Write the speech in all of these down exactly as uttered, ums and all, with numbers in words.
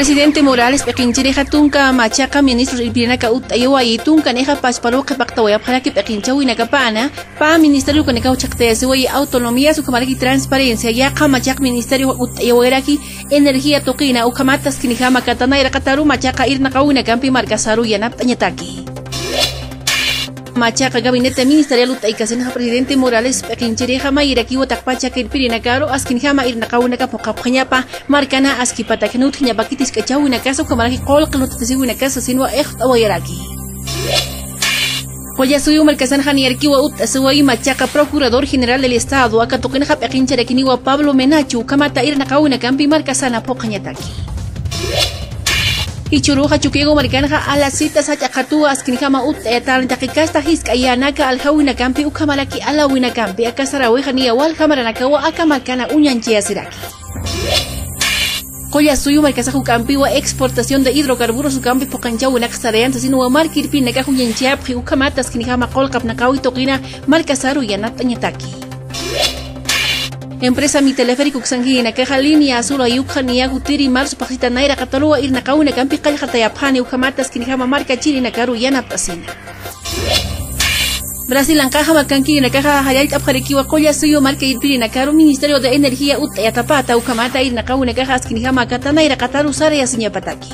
Presidente Morales p'iqinchirixa tunka machaqa ministros irpirinaka utt'ayawayi, tunkanixa pachparuw qhipaqtawayapxaraki p'iqinchawinakapana, pä ministerio ukanakaw chhaqtayasiwayi autonomías ukhamaraki transparencia, yaqha machaq ministerio utt'ayawayraki energía tuqina, ukhamat askinjama kata nayraqataru machaqa irnaqawinakampi markasaru yanapt'añataki. Machaqa gabinete ministerial utt'aykasinxa presidente Morales p'iqinchirixa mayirakiwa taqpachak irpirinakaru askinjama irnaqawinaka phuqhapxañapa, markana askipatakna utjañapakiti jisk'achawinakasa ukhamaraki qullqi lutatasiwinakasa sinwa ixt'awayaraki. Qullasuyu markasanxa niyarkiwa utt'asiwayi machaqa Procurador General del Estado, aka tuqinxa p'iqincharakiniwa Pablo Menacho, ukhamata irnaqawinakampi markasana phuqhañataki. Jichhüruxa Chukiyawu markanxa alasitas jach'a qhatuwa askinjama utt'ayatäni taqi kasta jisk'ayänaka aljawinakampi ukhamaraki alawinakampi, aka sarawixa niya walja maranakawa aka markana uñanchayasiraki. Qullasuyu markasax ukampiwa exportación de hidrocarburos ukampi phuqanchawinaka sarayan sasinwa marka irpirinakax uñanchayapxi, ukhamat askinjama qullqapnaqawi tuqina markasaru yanapt'añataki. Empresa Miteleférico uksankirinakaxa línea azul ayukxa niya jutiri marzo phaxsita nayraqataruwa irnaqawinakampi qallqatayapxani, ukhamat askinjama markachirinakaru yanapt'asina. Brasilanqaxa markankirinakaxa jallallt'apxarakiwa qullasuyu marka irpirinakaru Ministerio de Energía utt'ayatapata, ukhamata irnaqawinakaxa askinjama kata nayraqataru sarayasiñapataki.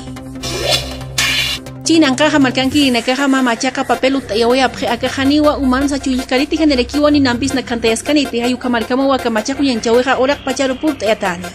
Chinanqaxa markankirinakaxa mä machaqa papel utt'ayawayapxi, akaxaniwa umansa chullkariti janirakiwa ninampisna khantayaskaniti, jay ukha markamaw aka machaq uñanchawixa uraqpacharu purt'ayatäni.